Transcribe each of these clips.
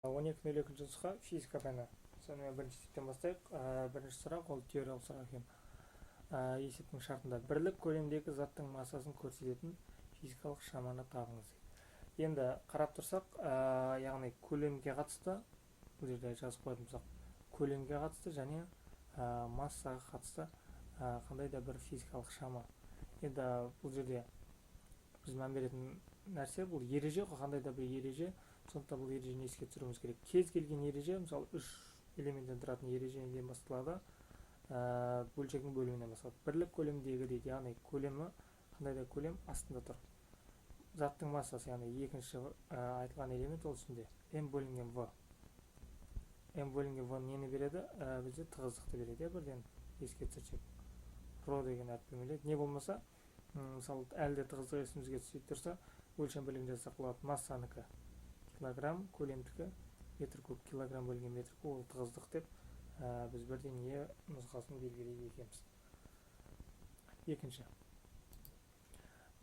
12.02 нұсқа, физика пәні. Сонымен, бірінші есептен бастайық. Бірінші сұрақ, ол теориялық сұрақ екен. Есептің шартында бірлік көлемдегі заттың массасын көрсететін физикалық шаманы табыңыз дейді. Енді қарап тұрсақ, яғни көлемге қатысты, бұл жерде жазып қоятын болсақ, көлемге қатысты және массаға қатысты қандай да бір физикалық шама. Енді бұл жерде біз мән беретін нәрсе бұл ереже ғой, қандай да бір ереже. Сондықтан бұл ережені еске түсіруіміз керек. Кез келген ереже, мысалы, үш элементтен тұратын ереже неден басталады? Бөлшектің бөлімінен басталады. Бірлік көлемдегі дейді, яғни көлемі, қандай да көлем астында тұр. Заттың массасы, яғни екінші айтылған элемент, ол үстінде. М бөлінген В. М бөлінген В нені береді? Бізде тығыздықты береді, иә, бірден еске түсірсек. Ро деген әріппен беріледі. Не болмаса, мысалы, әлі де тығыздық есімізге түспей тұрса, өлшем бірлігін жазсақ болады. Массанікі килограмм, көлемдікі метр куб, килограмм бөлінген метр куб, ол тығыздық деп біз бірден Е нұсқасын белгілейді екенбіз. Екінші.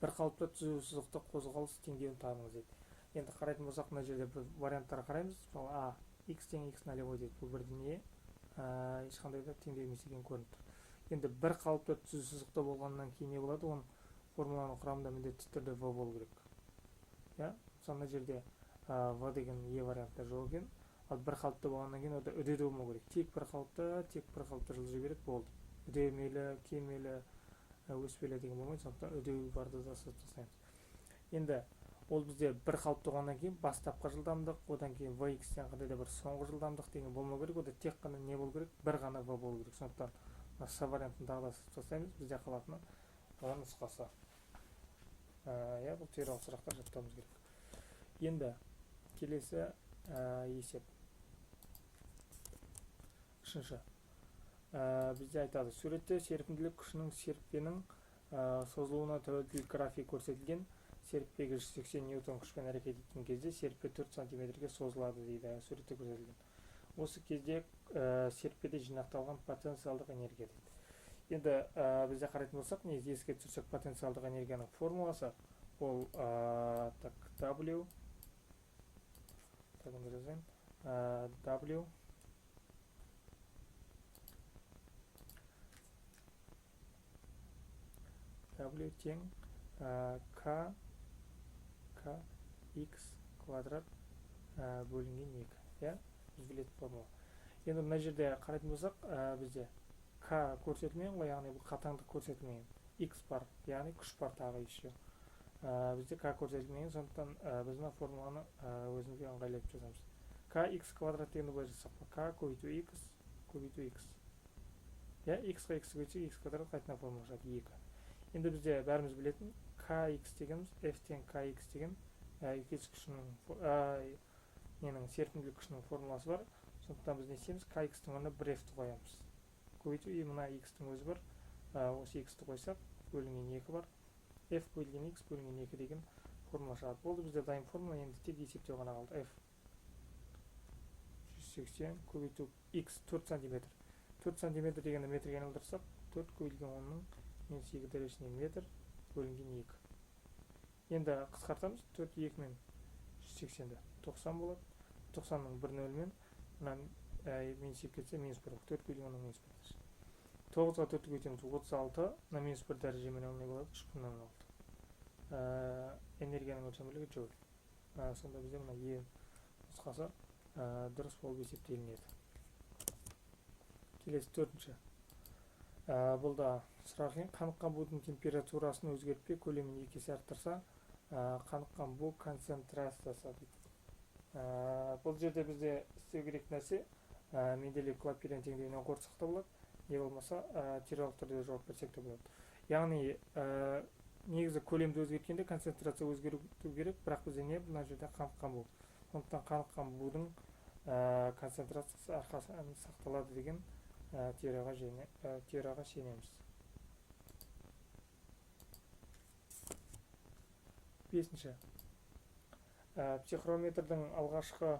Бір қалыпты түзу сызықты қозғалыс теңдеуін табыңыз дейді. Енді қарайтын болсақ, мына жерде бір варианттарға қараймыз. Мысалы, А x тең x нолевой дейді. Бұл бірден Е, ешқандай да теңдеу емес екені көрініп тұр. Енді бір қалыпты түзу сызықта болғаннан кейін не болады? Оның формуланың құрамында міндетті түрде в болу керек. Иә? Мысалы, мына жерде в деген Е вариантта жоқ екен. Ал бір қалыпты болғаннан кейін онда үдеу де болмау керек. Тек бір қалыпты, тек бір қалыпты жылжи береді, болды. Үдемелі, кемелі, өспелі деген болмайды, сондықтан үдеу барды да сызып тастаймыз. Енді ол бізде бір қалыпты болғаннан кейін бастапқы жылдамдық, одан кейін vx-тен қандай да бір соңғы жылдамдық деген болмау керек. Онда тек қана не болу керек? Бір ғана в болу керек. Сондықтан мына С вариантын тағы да сызып тастаймыз. Бізде қалатыны А нұсқасы. Иә, бұл теориялық сұрақтар, жаттауымыз керек. Енді келесі есеп. Үшінші. Бізде айтады, суретте серпімділік күшінің серіппенің созылуына тәуелділік графигі көрсетілген. Серіппеге 180 ньютон күшпен әрекет еткен кезде серіппе 4 сантиметрге созылады дейді, суретте көрсетілген. Осы кезде серіппеде жинақталған потенциалдық энергия дейді. Енді бізде қарайтын болсақ, негізі еске түсірсек, потенциалдық энергияның формуласы ол так, W, так, онда жазайын, W W тең K K X квадрат бөлінген 2, иә, біз білетін формула. Енді мына жерде қарайтын болсақ, бізде К көрсетілмеген ғой, яғни бұл қатаңдық көрсетілмеген. X бар, яғни күш бар тағы еще. Бізде К көрсетілмеген, сондықтан біз мына формуланы өзімізге ыңғайлап жазамыз. К X квадрат дегенді былай жазсақ болады. К көбейту X көбейту X. Иә, X-қа X көбейтсек, X квадрат, қайтадан формула шығады 2. Енді бізде бәріміз білетін KX дегеніміз, F тең KX деген үйкеліс күшінің, ненің, серпімділік күшінің формуласы бар. Сондықтан біз не істейміз? KX-тің орнына бір F-ті қоямыз. Көбейту, и мына X-тің өзі бар. Осы X-ті қойсақ, бөлінген 2 бар. F бөлінген X бөлінген 2 деген формула шығады. Болды, бізде дайын формула, енді тек есептеу ғана қалды. F 180 көбейту X 4 сантиметр. 4 сантиметр дегенді метрге айналдырсақ, 4 көбейтілген 10-ның минус 2 дәрежесіне метр бөлінген 2. Енді қысқартамыз, 4 2 мен 180-ді 90 болады. 90-ның бір нөлімен мына минус 2 кетсе, минус 1 болады. 4 бөлінген 10-ның минус 1 дәрежесі. 9-ға 4 көбейтеміз, 36, мына минус 1 дәрежемен ол не болады? 3,6. Энергияның өлшем бірлігі джоуль. Сонда бізде мына Е нұсқасы дұрыс болып есептелінеді. Келесі төртінші. Бұл да сұрақ екен. Қаныққан будың температурасын өзгертпей көлемін екі есе арттырса, қаныққан бу концентрациясы дейді. Бұл жерде бізде істеу керек нәрсе, Менделеев Клапейрон теңдеуінен қорытсақ та болады, не болмаса теориялық түрде жауап берсек те болады. Яғни негізі көлемді өзгерткенде концентрация өзгеру керек, бірақ бізде не, мына жерде қаныққан бу. Сондықтан қаныққан будың концентрациясы әрқашан сақталады деген теорияға сенеміз. Бесінші. Психрометрдің алғашқы,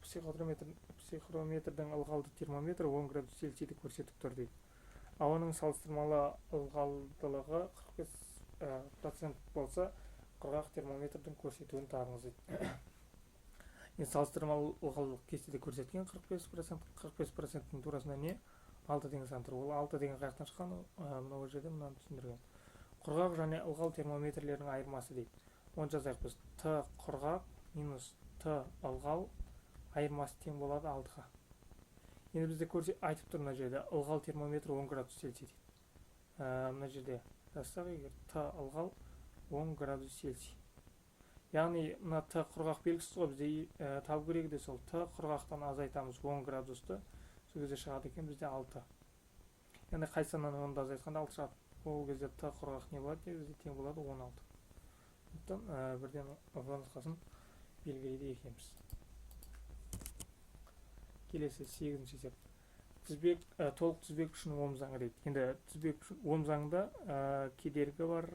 психрометрдің ылғалды термометрі 10 градус Цельсийді көрсетіп тұр дейді. Ауаның салыстырмалы ылғалдылығы 45% болса, құрғақ термометрдің көрсетуін табыңыз дейді. Енді салыстырмалы ылғалдылық кестеде көрсеткен 45%, 45%-тің турасында не? 6 деген сан тұр. Ол 6 деген қаяқтан шыққан? Мынау жерде мынаны түсіндірген. Құрғақ және ылғал термометрлердің айырмасы дейді. Оны жазайық біз. Т құрғақ минус Т ылғал айырмасы тең болады 6-ға. Енді бізде айтып тұр мына жерде ылғал термометр 10 градус Цельсий дейді. Мына жерде жазсақ егер Т ылғал 10 градус Цельсий. Яғни мына Т құрғақ белгісіз ғой, бізде табу керегі де сол. Т құрғақтан азайтамыз 10 градусты, сол кезде шығады екен бізде 6. Яғни қай саннан 10-ды азайтқанда 6 шығады. Ол кезде Т құрғақ не болады? Бізде тең болады 16. Сондықтан бірден В нұсқасын белгілейді екенбіз. Келесі 8-ші есеп. Тізбек, толық тізбек үшін Ом заңы дейді. Енді тізбек үшін Ом заңында кедергі бар,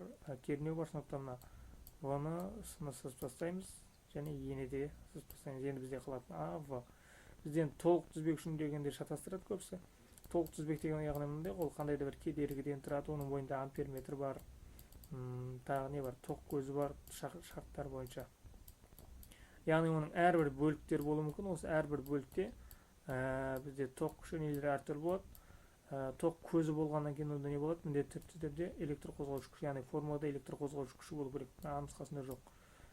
кернеу бар, сондықтан мына В-ны, С-ны сызып тастаймыз және Е-ні де сызып тастаймыз. Енді бізде қалатын А, В. Бізден толық тізбек үшін дегенде шатастырады көбісі. Толық тізбек деген яғни мындай, ол қандай да бір кедергіден тұрады, оның бойында амперметр бар, тағы не бар, тоқ көзі бар шарттар бойынша. Яғни оның әрбір бөліктері болуы мүмкін. Осы әрбір бөлікте бізде тоқ күші нелер әртүрлі болады. Тоқ көзі болғаннан кейін онда не болады? Міндетті түрде электр қозғаушы күш, яғни формулада электр қозғаушы күші болу керек. Мына А нұсқасында жоқ.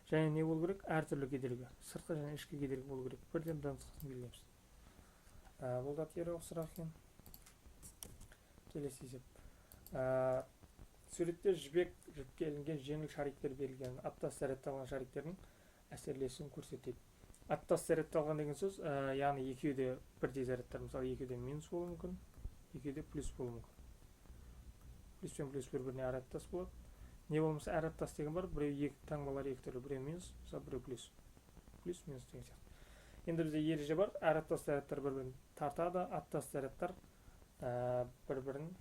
Және не болу керек? Әртүрлі кедергі, сыртқы және ішкі кедергі болу керек. Бірден Д нұсқасын белгілейміз. Бұл да теориялық сұрақ екен. Келесі есеп. Суретте жібек жіпке ілінген жеңіл шариктер берілген. Аттас зарядталған шариктердің әсерлесуін көрсетеді. Аттас зарядталған деген сөз, яғни екеуі де бірдей зарядтар. Мысалы, екеуі де минус болуы мүмкін, екеуі де плюс болуы мүмкін. Плюс пен плюс бір-біріне әр аттас болады. Не болмаса әр аттас деген бар, біреу екі таңбалар екі түрлі, біреу минус, мысалы, біреу плюс. Плюс, минус деген сияқты. Енді бізде ереже бар, әр аттас зарядтар бір-бірін тартады, аттас зарядтар бір-бірін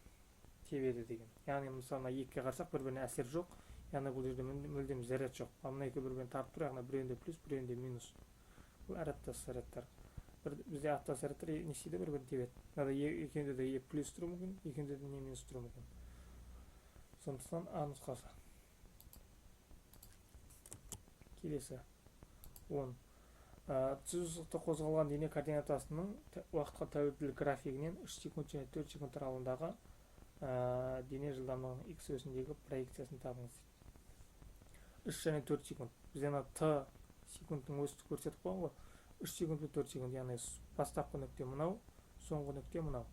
тебеді деген. Яғни, мысалы, мына екіге қарасақ, бір-біріне әсер жоқ. Яғни бұл жерде мүлдем заряд жоқ. Ал мына екеуі бір-бірін тартып тұр, яғни біреуінде плюс, біреуінде минус. Бұл әр аттас зарядтар. Бізде аттас зарядтар не істейді? Бір-бірін тебеді. Мынада екеуінде де е плюс тұруы мүмкін, екеуінде де не минус тұруы мүмкін. Сондықтан А нұсқасы. Келесі 10. Түзу сызықта қозғалған дене координатасының уақытқа тәуелділік графигінен 3 секунд және 4 секунд аралығындағы дене жылдамдығының x осіндегі проекциясын табыңыз. 3 және 4 секунд. Бізде ана Т секундтың өсі көрсетіп қойған ғой. 3 секунд пен 4 секунд, яғни бастапқы нүкте мынау, соңғы нүкте мынау.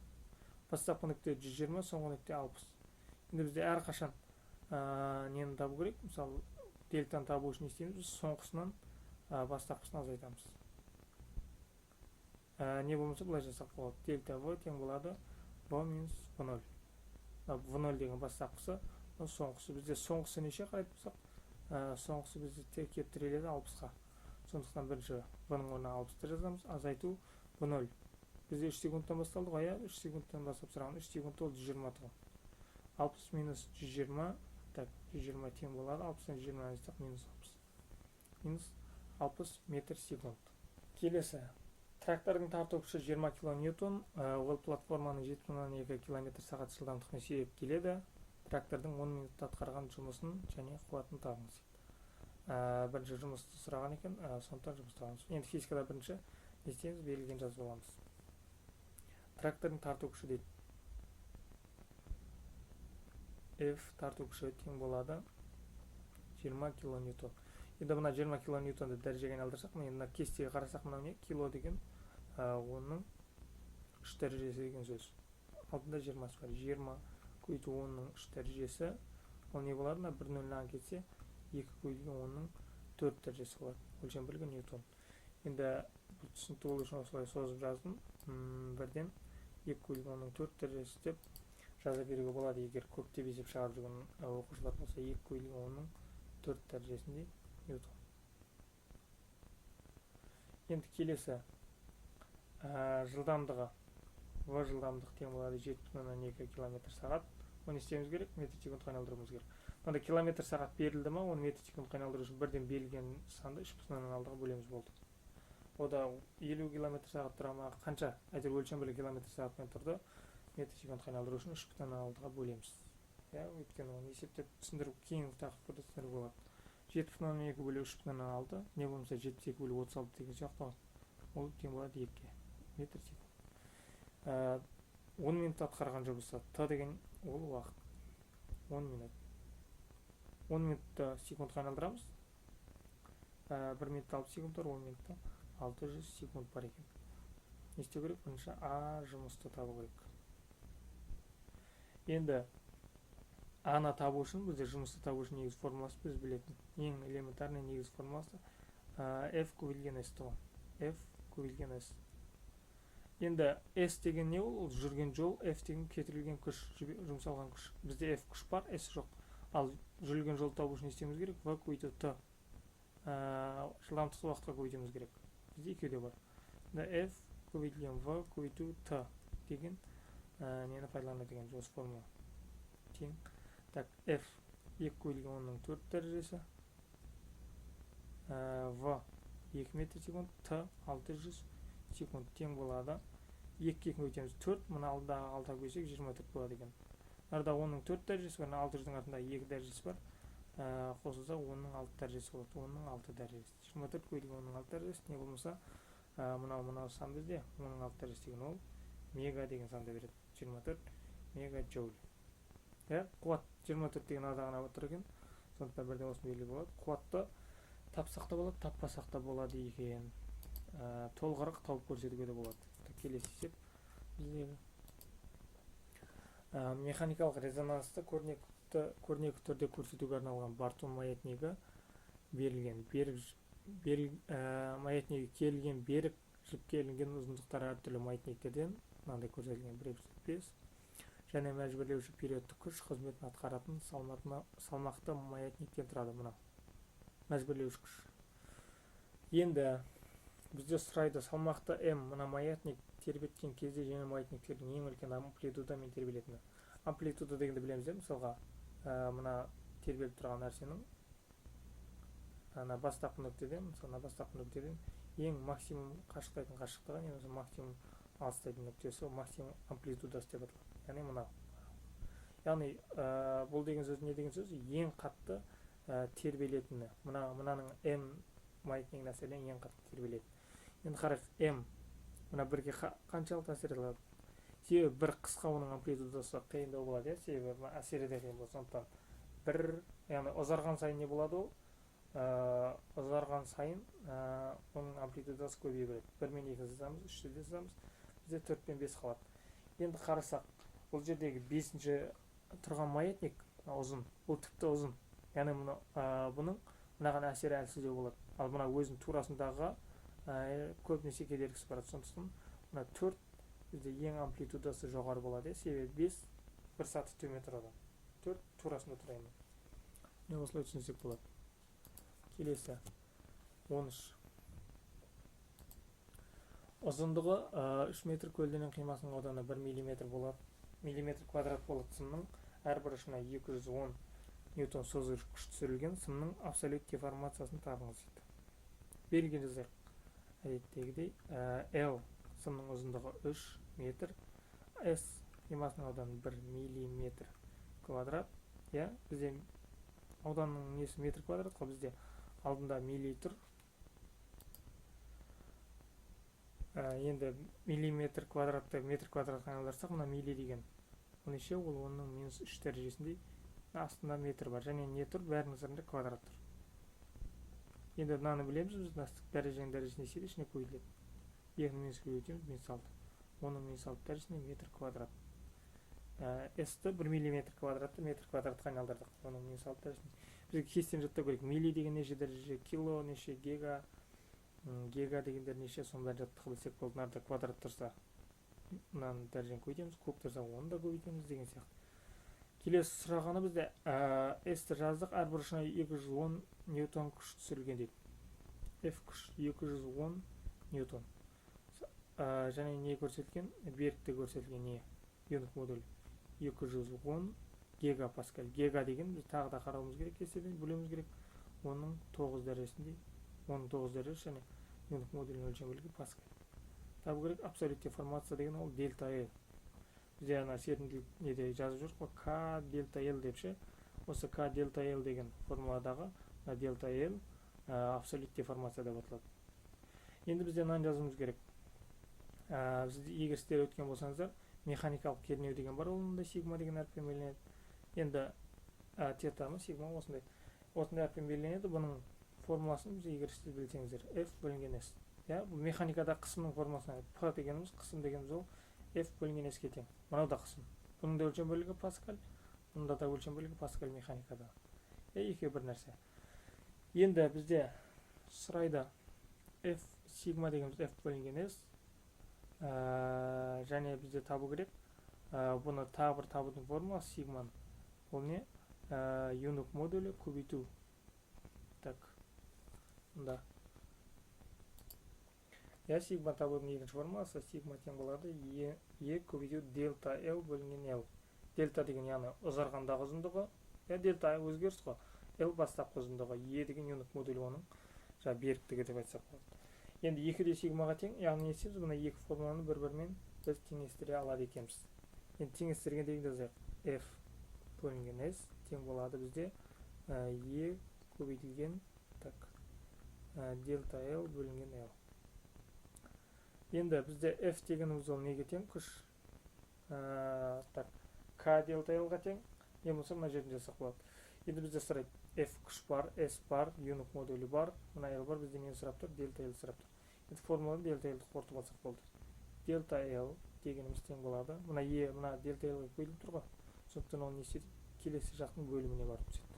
Бастапқы нүкте 120, соңғы нүкте 60. Енді бізде әрқашан нені табу керек? Мысалы, дельтаны табу үшін не істейміз? Біз соңғысынан бастапқысын азайтамыз. Не болмаса былай жасақ болады. Дельта В тең болады В минус В ноль. В ноль деген бастапқысы, мынау соңғысы. Бізде соңғысы неше қарайтын болсақ, соңғысы бізде келіп тіреледі 60-қа. Сондықтан бірінші В-ның орнына 60-ты жазамыз, азайту В ноль. Бізде 3 секундтан басталды ғой, иә? 3 секундтан бастап сұраған. 3 секунд ол 120 тұғын. 60 минус 120, так, 120 тең болады. 60-тан 120 азайтсақ, минус 60. Минус 60 метр секунд. Келесі. Трактордың тарту күші 20 килоньютон, ол платформаны жеті бүтін оннан екі километр сағат жылдамдықпен сүйреп келеді. Трактордың 10 минутта атқарған жұмысын және қуатын табыңыз. Бірінші жұмысты сұраған екен, сондықтан жұмысты табамыз. Енді физикада бірінші не істейміз? Берілген жазып аламыз. Трактордың тарту күші дейді. F тарту күші тең болады 20 килоньютон. Енді мына 20 килоньютонды дәрежеге айналдырсақ, міне мына кестеге қарасақ, мынау не? Кило деген, оның 3 дәрежесі деген сөз. Алдында жиырмасы бар. 20 көбейту онның 3 дәрежесі. Ол не болады? Мына бір нөлін кетсе, 2 көбейтілген онның 4 дәрежесі болады. Өлшем бірлігі ньютон. Енді бұл түсінікті болу үшін осылай созып жаздым. Бірден 2 көбейтілген онның 4 дәрежесі деп жаза беруге болады. Егер көптеп есеп шығарып жүрген оқушылар болса, 2 көбейтілген онның 4 дәрежесінде ньютон. Енді келесі, жылдамдығы. В жылдамдық тең болады жеті бүтін оннан екі километр сағат. Оны істеуіміз керек, метр секундқа айналдыруымыз керек. Мында километр сағат берілді ма, оны метр секундқа айналдыру үшін бірден берілген санды үш бүтін оннан алтыға бөлеміз, болды. О да 50 километр сағат тұра ма, қанша, әйтеуір өлшем бірлігі километр сағатпен тұрды, метр секундқа айналдыру үшін үш бүтін оннан алтыға бөлеміз. Иә, өйткені оны есептеп түсіндіру кейін тақырыпта түсіндіруге болады. 7,2 бөлу 3,6, не болмаса 72 бөлу 36 деген сияқты, ол тең болады 2 метр секунд. 10 минут атқарған жұмысы, Т деген ол уақыт 10 минут. 10 минутты секундқа айналдырамыз. 1 минутта 6 секунд бар, 10 минутта 600 секунд бар екен. Не істеу керек? Бірінші А жұмысты табу керек. Енді А-ны табу үшін, бізде жұмысты табу үшін негіз формуласы біз білетін. Ең элементарный негіз формуласы F көбейтілген S тұғын. F көбейтілген S. Енді S деген не ол? Ол жүрген жол, F деген кетірілген күш, жұмсалған күш. Бізде F күш бар, S жоқ. Ал жүрген жол табу үшін не істеуіміз керек? V көбейту Т. Жылдамдықты уақытқа көбейтуіміз керек. Бізде екеуі де бар. Енді F көбейтілген V көбейту Т деген нені пайдаланады деген осы формула. Тең. Так, F 2 көбейтілген 10-ның 4 дәрежесі. V 2 метр секунд, Т 600 секунд тең болады. 2 2 көбейтеміз 4, мына алдағы 6-ға көбейтсек 24 болады екен. Мынада 10-ның 4 дәрежесі бар, мына 600-дің артында 2 дәрежесі бар. Қосылса 10-ның 6 дәрежесі болады. 10-ның 6 дәрежесі. 24 көбейтілген 10-ның 6 дәрежесі, не болмаса, мынау сан бізде 10-ның 6 дәрежесі деген ол мега деген санды береді. 24 мегаджоуль. Қуат 24 деген ада ғана тұр екен. Сондықтан бірден осыны белгілеуге болады. Қуатты тапсақ та болады, таппасақ та болады екен. Толығырақ тауып көрсетуге де болады. Келесі есеп біздегі. Механикалық резонансты көрнекі түрде көрсетуге арналған Бартон маятнигі берілген. Маятнигі керілген берік жіпке ілінген ұзындықтары әртүрлі маятниктерден мынандай көрсетілген 1, 2, 5 және мәжбүрлеуші периодты күш қызметін атқаратын салмақты маятниктен тұрады. Мына мәжбүрлеуші күш. Енді бізде сұрайды салмақты М, мына маятник тербеткен кезде жеңіл маятниктердің ең үлкен амплитудамен тербелетіні. Амплитуда дегенді білеміз, иә, мысалға, мына тербеліп тұрған нәрсенің ана бастапқы нүктеден, мысалы, мына бастапқы нүктеден ең максимум қашықтайтын қашықтығы немесе максимум алыстайтын нүктесі, ол максимум амплитудасы деп аталады. Яғни мынау. Яғни, бұл деген сөз не деген сөз? Ең қатты тербелетіні. Мынаның М маятнигінің әсерінен ең қатты тербеледі. Енді қарайық, М мына бірге қаншалықты әсер ете алады? Себебі бір қысқа, оның амплитудасы қиындау болады, иә, себебі әсері де қиын болады. Сондықтан бір, яғни ұзарған сайын не болады ол? Ұзарған сайын оның амплитудасы көбейе береді. 1 мен 2 сызамыз, 3-ті де сызамыз. Бізде 4 пен 5 қалады. Енді қарасақ, бұл жердегі 5-ші тұрған маятник ұзын, бұл тіпті ұзын. Яғни бұның мынаған әсері әлсіздеу болады. Ал мына өзінің турасындағы көбінесе кедергісі барады. Сондықтан мына 4 бізде ең амплитудасы жоғары болады, иә, себебі 5 бір саты төмен тұрады. 4 турасында тұр енді. Міне осылай түсінсек болады. Келесі 13. Ұзындығы 3 метр көлденең қимасының ауданы 1 миллиметр болады. Миллиметр квадрат болады сымның әрбір ұшына 210 ньютон созғыш күш түсірілген сымның абсолют деформациясын табыңыз дейді. Берілген жазайық. Әдеттегідей, L сымның ұзындығы 3 метр, S қимасының ауданы 1 миллиметр квадрат. Иә, бізде ауданның несі метр квадрат қой, бізде алдында милли тұр. Енді миллиметр квадратты метр квадратқа айналдырсақ, мына милли деген ол неше? Ол онның минус үш дәрежесіндей, астында метр бар. Және не тұр? Бәрінің сыртында квадрат тұр. Енді мынаны білеміз біз, мына дәреженің дәрежесіне неше ішіне көбейтіледі. Екінің минус көбейтеміз, минус алты. Оның минус алты дәрежесінде метр квадрат. S-ті 1 миллиметр квадратты метр квадратқа айналдырдық. Оның минус алты дәрежесінде. Бізге кестені жаттау керек. Милли деген неше дәреже, кило неше, гига, гига дегендер неше, соның бәрін жаттық білсек болды. Мынарда квадрат тұрса, мынаның дәрежені көбейтеміз, куб тұрса, оны да көбейтеміз деген сияқты. Келесі сұрағаны бізде, S-ті жаздық, әрбір ұшына 210 ньютон күш түсірілген дейді. F күш 210 ньютон. Және не көрсетілген? Беріктігі көрсетілген не? Юнг модуль 210 гигапаскаль. Гига деген біз тағы да қарауымыз керек, кестеден білуіміз керек. Оның тоғыз дәрежесіндей, оның тоғыз дәрежесі және Юнг модулінің өлшем бірлігі паскаль. Табу керек абсолют деформация деген ол дельта L. Бізде ана серпімділік неде жазып жүрік қой, К дельта L деп ше. Осы К дельта L деген формуладағы Дельта L абсолют деформация деп аталады. Енді бізде мынаны жазуымыз керек. Егер сіздер өткен болсаңыздар, механикалық кернеу деген бар, ол мындай сигма деген әріппен белгіленеді. Енді тета ма, сигма осындай. Осындай әріппен белгіленеді. Бұның формуласын біз, егер сіздер білсеңіздер, F бөлінген S. Иә, бұл механикада қысымның формуласы. P дегеніміз, қысым дегеніміз ол F бөлінген S-ке тең. Мынау да қысым. Бұның да өлшем бірлігі паскаль, бұнда да өлшем бірлігі паскаль механикада. Екеуі бір нәрсе. Енді бізде сұрайды F сигма дегеніміз F бөлінген S. Және бізде табу керек. Бұны тағы бір табудың формуласы сигманың. Ол не? Юнг модулі көбейту. Так. Мында. Я сигма табудың екінші формуласы сигма тең болады Е көбейту дельта L бөлінген L. Дельта деген яғни ұзарғандағы ұзындығы, дельта өзгеріс қой. L бастапқы ұзындығы, Е деген Юнг модулі оның жаңа беріктігі деп айтсақ болады. Енді 2 де сигмаға тең, яғни не істейміз? Мына екі формуланы бір-бірімен біз теңестіре алады екенбіз. Енді теңестірген дегенде жазайық. F бөлінген S тең болады бізде Е көбейтілген так дельта L бөлінген L. Енді бізде F дегеніміз ол неге тең? Күш. Так, К дельта L-ға тең. Не болса мына жерден жазсақ болады. Енді бізде сұрайды. F күш бар, S бар, Юнг модулі бар, мына L бар, бізде нені сұрап тұр? Дельта L сұрап тұр. Енді формуланы дельта L-ді қорытып алсақ болды. Дельта L дегеніміз тең болады. Мына Е, мына дельта L-ға көбейтіліп тұр ғой. Сондықтан ол не істейді? Келесі жақтың бөліміне барып түседі.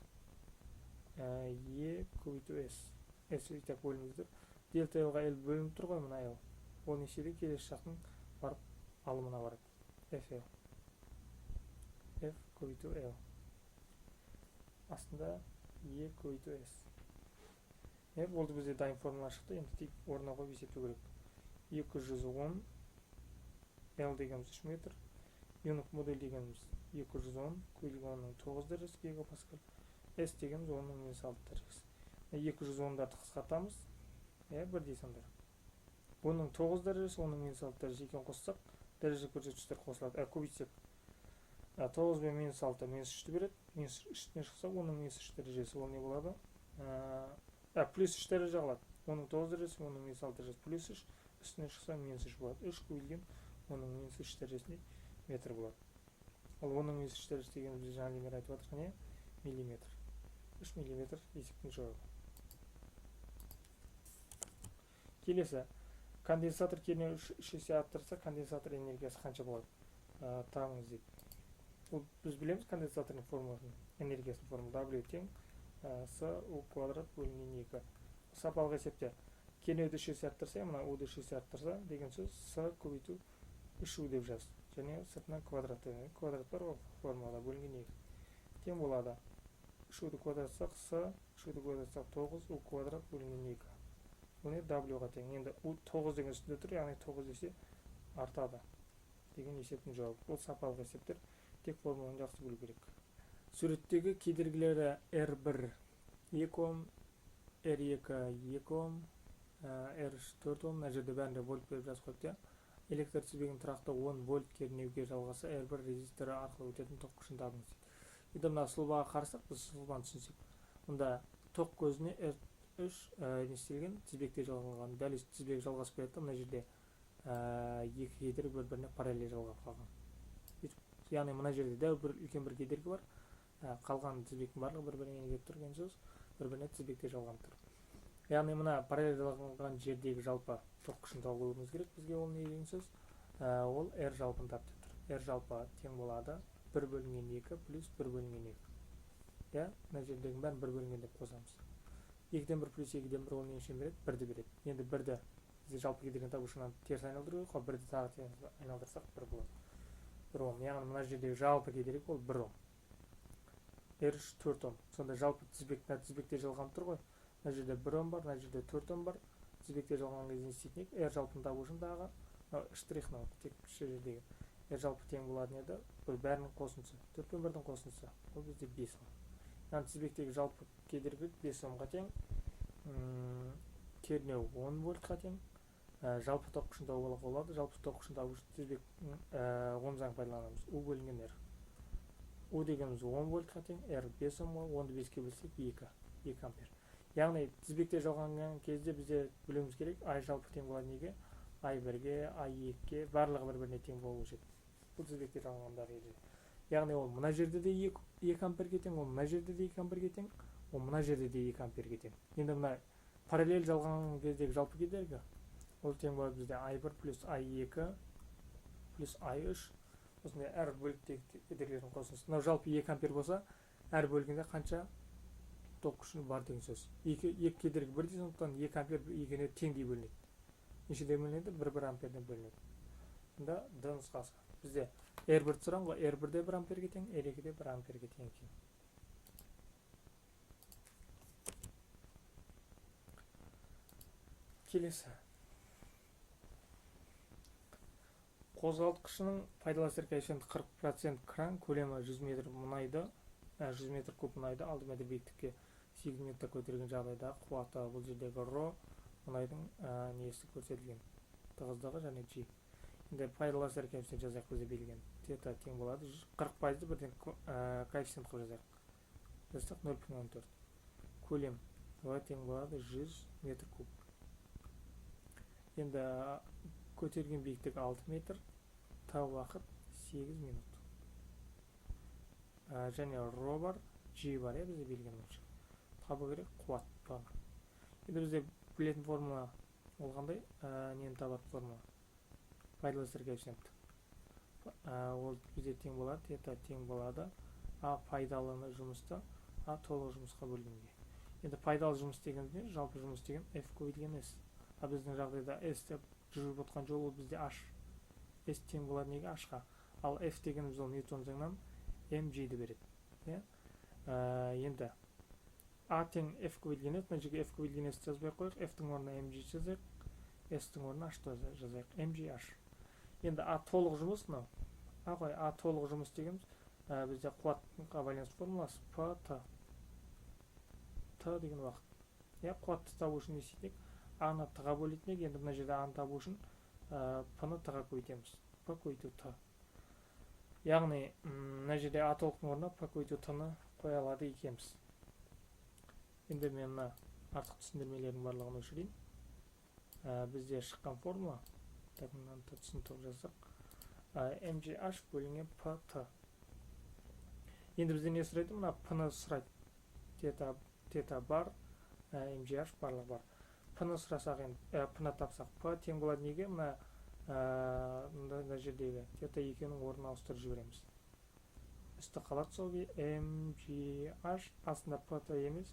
Е көбейту S. S так бөліміміз тұр. Дельта L-ға L бөлініп тұр ғой, мына L. Ол не істейді? Келесі жақтың барып алымына барады. F L. F көбейту L. Астында Е көбейту S. Болды, бізде дайын формула шықты. Енді тек орнына қойып есептеу керек. 210 L дегеніміз 3 метр. Юнг модуль дегеніміз 210 көбейтілген 10-ның 9 дәрежесі гигапаскаль. S дегеніміз 10-ның минус 6 дәрежесі. 210-дарды қысқартамыз. Бірдей сандар. 10-ның 9 дәрежесі, 10-ның минус 6 дәрежесі екеуін қоссақ, дәреже көрсеткіштер қосылады. Көбейтсек 9 бен минус 6 минус 3-ті береді. Минус 3-тен шықса 10-ның минус 3 дәрежесі ол не болады? Плюс 3 дәреже қалады. 10-ның 9 дәрежесі, 10-ның минус 6 дәрежесі плюс 3, үстінен шықса минус 3 болады. 3 көбейтілген 10-ның минус 3 дәрежесінде метр болады. Ал 10-ның минус 3 дәрежесі дегеніміз біз жаңа бері айтып жатырмыз не? Миллиметр. 3 миллиметр есептің жауабы. Келесі. Конденсатор кернеуі 3 есе арттырса, конденсатор энергиясы қанша болады? Табыңыз дейді. Бұл біз білеміз конденсатордың формуласын, энергиясының формуласы W тең S U квадрат бөлінген 2. Сапалық есепте кернеуді 3 есе арттырса, мына U-ды 3 есе арттырса деген сөз S көбейту 3 U деп жаз. Және сыртынан квадрат деген квадрат бар ғой формулада, бөлінген 2. Тең болады. 3 U-ды квадратсақ S, 3 U-ды квадратсақ 9 U квадрат бөлінген 2. Бұл не? W-ға тең. Енді U 9 деген үстінде тұр, яғни 9 есе артады деген есептің жауабы. Бұл сапалық есептер, тек формуланы жақсы білу керек. Суреттегі кедергілері R1 2 ом, R2 2 ом, R3 4 ом. Мына жерде бәрінде вольт беріп жазып қойыпты. Электр тізбегінің тұрақты 10 вольт кернеуге жалғаса R1 резисторы арқылы өтетін тоқ күшін табыңыз дейді. Енді мына сұлбаға қарасақ, біз сұлбаны түсінсек, мұнда тоқ көзіне R3 не істелген, тізбекте жалғанған. Дәл өстіп тізбек жалғасып келеді. Мына жерде екі кедергі бір-біріне параллель жалғап қалған. Яғни мына жерде дәу бір үлкен бір кедергі бар. Қалған тізбектің барлығы бір-біріне не келіп тұр деген сөз, бір-біріне тізбекте жалғанып тұр. Яғни мына параллель жалғанған жердегі жалпы тоқ күшін табуымыз керек бізге. Ол не деген сөз? Ол R жалпыны тап деп тұр. R жалпы тең болады 1 бөлінген 2 плюс 1 бөлінген 2. Иә, мына жердегінің бәрін 1 бөлінген деп қосамыз. 2-ден 1 плюс 2-ден 1 ол не үшін береді? 1-ді береді. Енді 1-ді бізде жалпы кедергіні табу үшін теріс айналдыру керек қой. 1-ді тағы теріс айналдырсақ 1 болады. 1 ом. Яғни мына жердегі жалпы кедергі ол 1 ом. R3 4 ом. Сонда жалпы тізбек, мына тізбекте жалғанып тұр ғой. Мына жерде 1 ом бар, мына жерде 4 ом бар. Тізбекте жалғанған кезде не істейтін едік? R жалпыны табу үшін тағы мынау штрих, мынау тек осы жердегі R жалпы тең болатын еді. Бұл бәрінің қосындысы. 4 пен 1-дің қосындысы. Ол бізде 5 ом. Яғни тізбектегі жалпы кедергі 5 омға тең. Кернеу 10 вольтқа тең. Жалпы тоқ күшін табуға болады. Жалпы тоқ күшін табу үшін тізбек Ом заңын пайдаланамыз. U бөлінген R. U дегеніміз 10 вольтқа тең, R 5 омға, 10-ды 5-ке бөлсек 2. 2 ампер. Яғни тізбекте жалғанған кезде бізде білуіміз керек, I жалпы тең болады неге? I1-ге, I2-ге, барлығы бір-біріне тең болу қажет. Бұл тізбекте жалғанғандағы ереже. Яғни ол мына жерде де 2 амперге тең, ол мына жерде де 2 амперге тең, ол мына жерде де 2 амперге тең. Енді мына параллель жалғанған кездегі жалпы кедергі ол тең болады бізде I1 плюс I2 плюс I3, осындай әр бөліктегі кедергілердің қосындысы. Мынау жалпы 2 ампер болса, әр бөлігінде қанша ток күші бар деген сөз. Екі кедергі бірдей, сондықтан 2 ампер екеуіне теңдей бөлінеді. Нешеден бөлінеді? 1-1 амперден бөлінеді. Мұнда Д нұсқасы. Бізде R1 сұраған ғой, R1 де 1 амперге тең, R2 де 1 амперге тең екен. Келесі. Қозғалтқышының пайдалы әсер коэффициенті 40% кран, көлемі 100 метр мұнайды, 100 метр куб мұнайды 6 метр биіктікке 8 метр көтерген жағдайда қуаты, бұл жердегі ро мұнайдың несі көрсетілген, тығыздығы және G. Енді пайдалы әсер коэффициент жазайық, бізде берілген тета тең болады 40%-ды бірден коэффициент қылып жазайық. Жазсақ 0,14. Көлем В тең болады 100 метр куб. Енді көтерген биіктік 6 метр, Т уақыт 8 минут. Және ро бар, G бар, бізде берілген бойынша. Табу керек қуат П-ны. Енді бізде білетін формула ол қандай? Нені табатын формула? Пайдалы әсер коэффициенті. Ол бізде тең болады, тета тең болады А пайдалы жұмысты А толық жұмысқа бөлгенге. Енді пайдалы жұмыс дегеніміз не? Жалпы жұмыс деген F көбейтілген S. А біздің жағдайда S деп жүріп отқан жол ол бізде H. S тең болады неге? H-қа. Ал F дегеніміз ол Ньютон заңынан mg-ді береді. Иә? Енді А тең F көбейтілген S, мына жерге F көбейтілген S жазбай қояйық, F-тің орнына mg жазайық, S-тің орнына H жазайық, mgh. Енді А толық жұмыс мынау. А қой, А толық жұмыс дегеніміз, бізде қуатқа байланысты формуласы P T. Т деген уақыт. Иә, қуатты табу үшін не істейтін едік? А-ны Т-ға бөлетін едік. Енді мына жерде А-ны табу үшін, П-ны Т-ға көбейтеміз. П көбейту Т. Яғни, мына жерде А толықтың орнына П көбейту Т-ны қоя алады екенбіз. Енді мен мына артық түсіндірмелердің барлығын өшірейін. Бізде шыққан формула, так, мынаны түсінікті қылып жазсақ, mgh бөлінген pt. Енді бізде не сұрайды? Мына П-ны сұрайды. Тета бар, mgh барлығы бар. П-ны сұрасақ енді, П-ны тапсақ, П тең болады неге? Мына, мына жердегі тета екеуінің орнын ауыстырып жібереміз. Үсті қалады сол күйі, mgh, астында pt емес,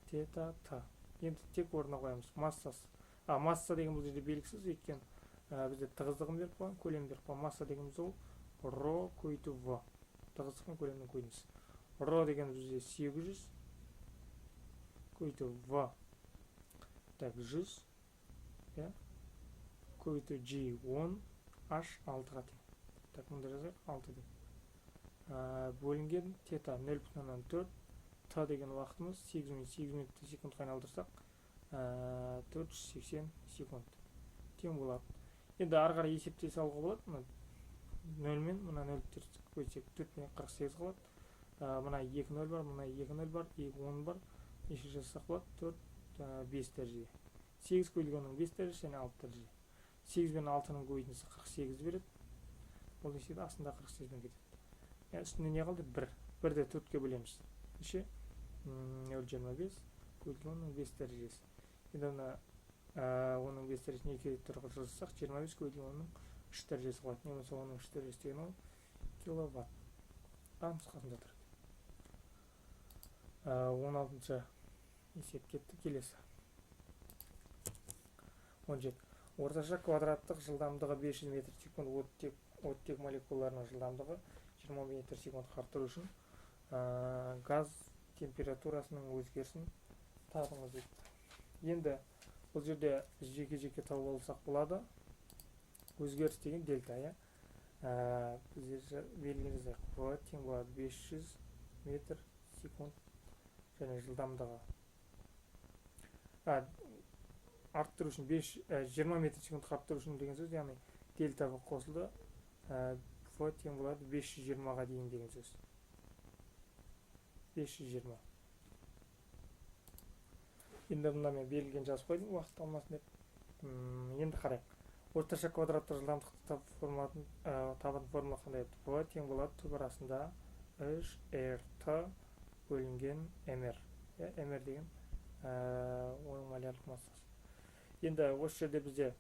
тета т. Енді тек орнына қоямыз. Массасы. Масса деген бұл жерде белгісіз, өйткені, бізде тығыздығын беріп қойған, көлемін беріп қойған. Масса дегеніміз ол ро көбейту в. Тығыздық пен көлемнің көбейтіндісі. Ро дегеніміз бізде 800 көбейту в. Так, 100, иә, көбейту g 10, h 6-ға тең. Так, мында жазайық, 6 деп. Бөлінген тета нөл бүтін оннан төрт, т деген уақытымыз сегіз минут, сегіз минутты секундқа айналдырсақ, 480 секунд тең болады. Енді ары қарай есептей салуға болады. Мына нөл мен мына нөл төрт көбейтсек төрт пен қырық сегіз қалады. Мына екі нөл бар, мына екі нөл бар, екі он бар. Неше жазсақ болады? 4, 5 дәреже. 8 көбейтілген онның 5 дәрежесі және 6 дәреже. 8 бен алтының көбейтіндісі қырық сегіз береді. Ол не істейді? Астында қырық сегізбен кетеді. Үстінде не қалды? 1. Бірді төртке бөлеміз. Неше? Нөл жиырма бес көбейтілген онның 5 дәрежесі. Енді мына, оның 5 дәрежесін екі түрге жазсақ, жиырма бес көбейтілген онның 3 дәрежесі қалады. Не болмаса оның 3 дәрежесі деген ол киловатт. А нұсқасында тұр. 16-шы есеп кетті. Келесі. 17. Орташа квадраттық жылдамдығы 500 метр секунд оттек молекулаларының жылдамдығы 20 метр секундқа арттыру үшін, газ температурасының өзгерісін табыңыз дейді. Енді бұл жерде біз жеке-жеке тауып алсақ болады. Өзгеріс деген дельта, иә? Бізде берілген жазайық. В тең болады 500 метр секунд және жылдамдығы. Арттыру үшін 20 метр секундқа арттыру үшін деген сөз, яғни дельта В қосылды, В тең болады 520-ға дейін деген сөз. 520. Енді мына мен берілген жазып қойдым, уақыт алмасын деп. Енді қарайық. Орташа квадратты жылдамдықты табатын формула қандай еді? В тең болады түбір астында 3 РТ бөлінген МР. МР деген оның молярлық массасы. Енді осы жерде бізде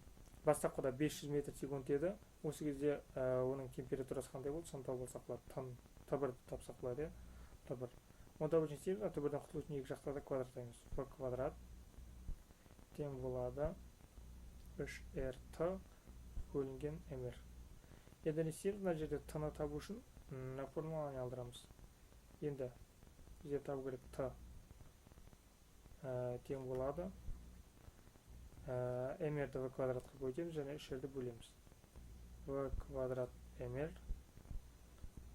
бастапқыда 500 метр секунд еді. Осы кезде оның температурасы қандай болды? Соны тауып алсақ болады. Т1 тапсақ болады, Т1. Оны табу үшін істейміз, Т1-ден құтылу үшін екі жақта да квадраттаймыз. В квадрат тең болады 3 РТ бөлінген МР. Енді не істейміз? Мына жерде Т-ны табу үшін мына формуланы айналдырамыз. Енді бізде табу керек Т тең болады МР-ді В квадратқа көбейтеміз және 3-ді бөлеміз. В квадрат МР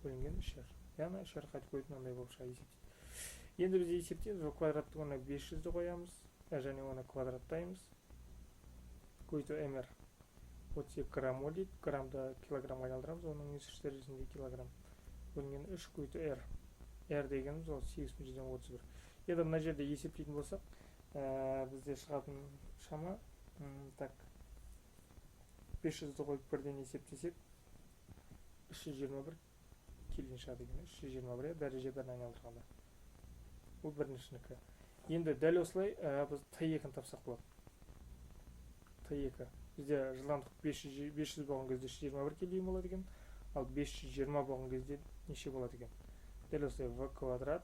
бөлінген 3R. Яғни 3R қайтып көбейтіп мынандай болып шығады есептейді. Енді біз есептейміз, В квадраттың орнына 500-ді қоямыз және оны квадраттаймыз. Көбейту МР 32 грамм моль дейді. Граммды килограммға айналдырамыз, оның минус үш дәрежесінде килограмм. Бөлінген 3 көбейту R. R дегеніміз ол 8,31. Енді мына жерде есептейтін болсақ, бізде шығатын шама, так, 500-ді қойып бірден есептесек, 321 келген шығады екен. 321, дәреже бірін айналдырғанда. Бұл біріншінікі. Енді дәл осылай біз Т2-ні тапсақ болады. Т2. Бізде жылдамдық 500 болған кезде 321 келген болады екен. Ал 520 болған кезде неше болады екен? Дәл осылай В квадрат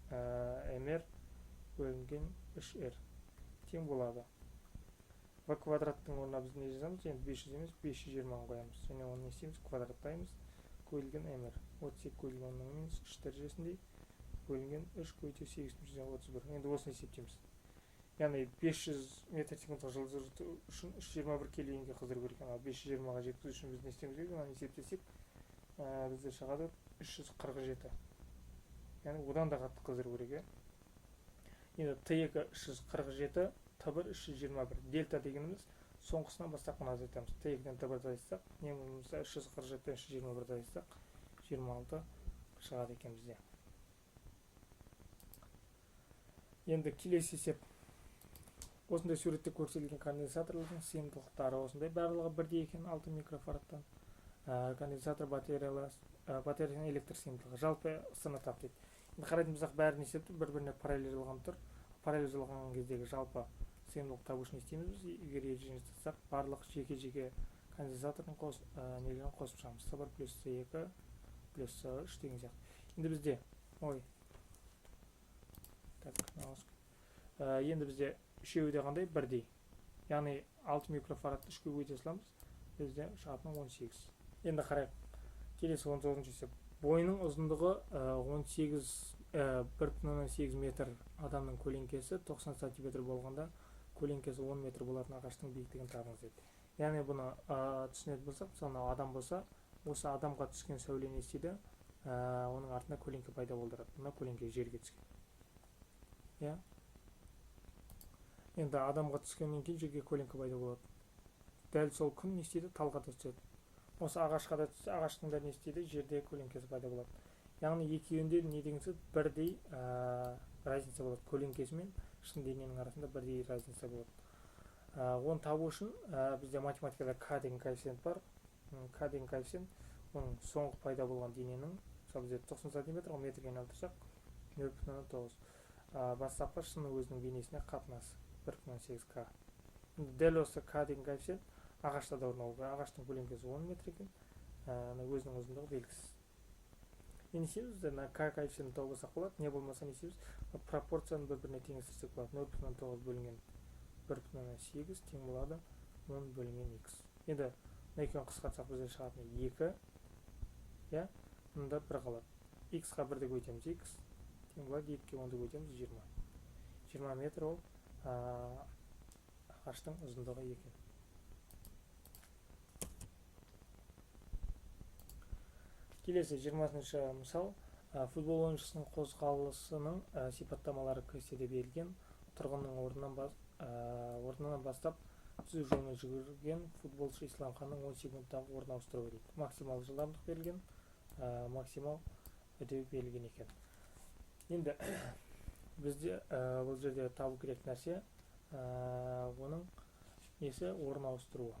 МР бөлінген 3R тең болады. В квадраттың орнына біз не жазамыз? Енді 500 емес, 520 қоямыз. Және оны не істейміз? Квадраттаймыз. Көбейтілген МР. 32 көбейтілген онның минус үш дәрежесіндей бөлінген 3 көбейту 8,31. Енді осыны есептейміз. Яғни 500 метр секундқа жылжыту үшін 321 кельвинге қыздыру керек. Ал 520-ға жеткізу үшін біз не істеуіміз керек? Мынаны есептесек, бізде шығады 347. Яғни одан да қатты қыздыру керек, иә? Енді Т2 347, Т1 321. Дельта дегеніміз соңғысынан бастапқыны азайтамыз. Т2-ден Т1-ді азайтсақ, не болмаса 347-ден 321-ді азайтсақ, 26 шығады екен бізде. Енді келесі есеп. Осындай суретте көрсетілген конденсаторлардың сыйымдылықтары осындай, барлығы бірдей екен 6 микрофарадтан. Конденсатор батареясының электр сыйымдылығы жалпы сыны тап дейді. Енді қарайтын болсақ, бәрін есептеп бір-біріне параллель жалғанып тұр. Параллель жалғанған кездегі жалпы сыйымдылық табу үшін не істейміз біз? Егер ережені жасасақ, барлық жеке-жеке конденсатордың нелерін қосып шығамыз. С бір плюс С екі плюс С үш деген сияқты. Енді бізде, ой, так, енді бізде үшеуі де қандай? Бірдей. Яғни 6 микрофарадты үшке көбейте саламыз, бізде шығатын 18. Енді қарайық. Келесі он тоғызыншы есеп. Бойының ұзындығы он сегіз, бір бүтін оннан сегіз метр адамның көлеңкесі 90 сантиметр болғанда көлеңкесі 10 метр болатын ағаштың биіктігін табыңыз дейді. Яғни бұны түсінетін болсақ, мысалы мынау адам болса, осы адамға түскен сәуле не істейді? Оның артында көлеңке пайда болдырады. Мына көлеңке жерге түскен. Иә? Енді адамға түскеннен кейін жерге көлеңке пайда болады. Дәл сол күн не істейді? Талға да түседі. Осы ағашқа да түссе, ағаштың да не істейді? Жерде көлеңкесі пайда болады. Яғни екеуінде не деген сөз? Бірдей разница болады. Көлеңкесі мен шын дененің арасында бірдей разница болады. Оны табу үшін бізде математикада К деген коэффициент бар. К деген коэффициент оның соңғы пайда болған дененің, мысалы бізде 90 сантиметр, оны метрге айналдырсақ нөл бүтін оннан тоғыз. Бастапқы шынның өзінің денесіне қатынасы бір бүтін оннан сегіз К. Енді дәл осы К деген коэффициент ағашта да орын алу керек. Ағаштың көлеңкесі 10 метр екен, өзінің ұзындығы белгісіз. Енді не істейміз? Біз мына К коэффициентін тауып алсақ болады. Не болмаса не істейміз? Пропорцияны бір-біріне теңестірсек болады. Нөл бүтін оннан тоғыз бөлінген бір бүтін оннан сегіз тең болады 10 бөлінген икс. Енді мына екеуін қысқартсақ бізде шығатын 2, иә, мында бір қалады. Икс-қа бірді көбейтеміз, икс тең болады екіге онды көбейтеміз, жиырма. 20 метр ол, ағаштың ұзындығы екен. Келесі жиырмасыншы мысал. Футбол ойыншысының қозғалысының сипаттамалары кестеде берілген. Тұрғынның орнынан бастап түзу жолмен жүгірген футболшы Исламханның 10 секундтағы орын ауыстыруы дейді. Максимал жылдамдық берілген, максимал үдеу берілген екен. Енді Бізде бұл жерде табу керек нәрсе оның несі, орын ауыстыруы.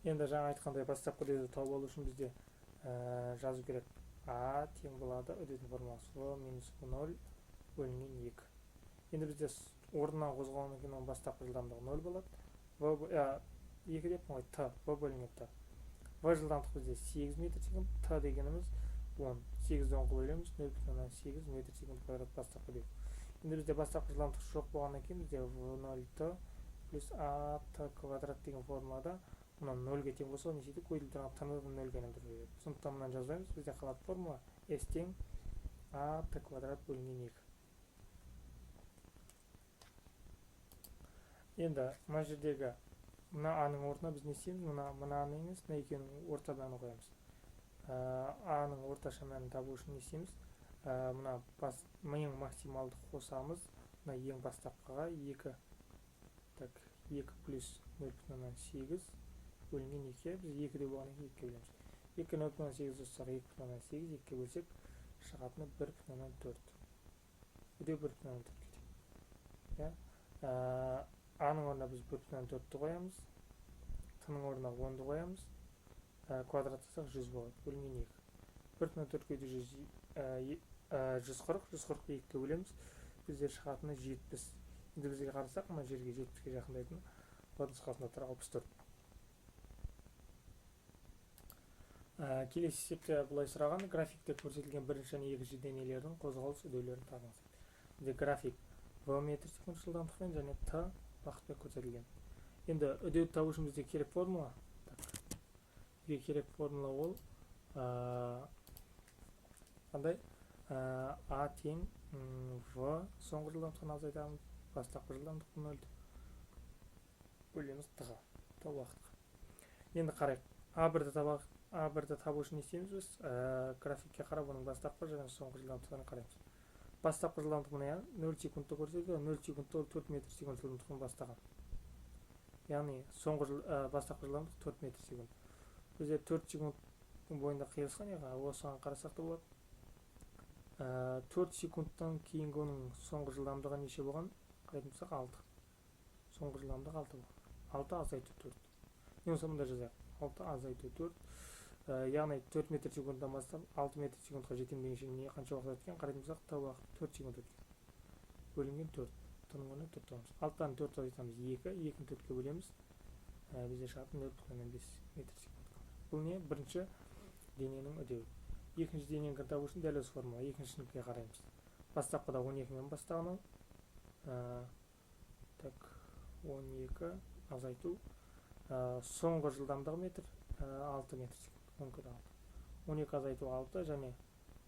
Енді жаңа айтқандай бастапқы үдеуді тауып алу үшін бізде жазу керек. А тең болады үдеудің формуласы В минус 0 бөлінген 2. Енді бізде орнынан қозғалғаннан кейін оның бастапқы жылдамдығы 0 болады. В 2 деп қой, Т, В бөлінген Т. В жылдамдық бізде 8 метр секунд, Т дегеніміз 10. 8-ді 10-ға бөлеміз, 0,8 метр секунд квадрат бастапқы үдеу. Енді бізде бастапқы жылдамдық жоқ болғаннан кейін бізде В0Т плюс А Т квадрат деген формулада мына 0-ге тең болса, не істейді? Көбейтіліп тұрған Т-ны 0-ге айналдырып жібереді. Сондықтан мынаны жазбаймыз, бізде қалады формула С тең А Т квадрат бөлінген 2. Енді мына жердегі мына А-ның орнына біз не істейміз? Мына А-ны емес, мына екеуінің орта мәнін қоямыз. А-ның орташа мәнін табу үшін не істейміз? Мына ең максималды қосамыз, мына ең бастапқыға 2, так, 2 плюс 0,8 бөлінген 2-ге, біз 2-де болғаннан кейін 2-ге бөлеміз. 2 0,8 қоссақ 2,8, 2-ге бөлсек шығатыны 1,4. Үдеу 1,4 кетеді. Иә? А-ның орнына біз 1,4-ті қоямыз, Т-ның орнына 10-ды қоямыз, квадраттасақ 100 болады, бөлінген 2. 1,4-ке 140, 140-ты 2-ге бөлеміз, бізде шығатыны 70. Енді бізге қарасақ, мына жерге 70-ке жақындайтын В нұсқасында тұр 64. Келесі есепте былай сұраған, графикте көрсетілген бірінші және екінші денелердің қозғалыс үдеулерін табыңыз. Бізде график В метр секунд жылдамдықпен және Т уақытпен көрсетілген. Енді үдеуді табу үшін бізде керек формула. Так. Бізге керек формула ол қандай? А тең В соңғы жылдамдықтан азайтамыз, бастапқы жылдамдықты 0 бөлеміз Т-ға, Т уақытқа. Енді қарайық. А1-ді табайық. А1-ді табу үшін не істейміз біз? Графикке қарап оның бастапқы және соңғы жылдамдықтарын қараймыз. Бастапқы жылдамдық мына 0 секундты көрсетеді. 0 секундта ол 4 метр секунд жылдамдықпен бастаған. Яғни соңғы бастапқы жылдамдық 4 метр секунд. Бізде 4 секундтың бойында қиылысқан, яғни осыған қарасақ та болады. 4 секундтан кейінгі оның соңғы жылдамдығы неше болған? Қарайтын болсақ 6. Соңғы жылдамдығы 6 болған. 6 азайту 4. Не болса мында жазайық. 6 азайту 4. Яғни 4 метр секундтан бастап 6 метр секундқа жетемін дегенше не қанша уақыт өткен? Қарайтын болсақ, Т уақыт 4 секунд өткен. Бөлінген 4. Т-ның орнына 4 табамыз. 6-дан 4 азайтамыз 2, 2-ні 4-ке бөлеміз. Бізде шығатын 0,5 метр секунд. Бұл не? Бірінші дененің үдеуі. Екінші денені табу үшін дәл осы формула. Екіншінікіне қараймыз. Бастапқыда 12-мен бастаған ол. Так, 12 азайту. Соңғы жылдамдығы метр, 6 метр секунд. 12-де 6. 12 азайту 6 және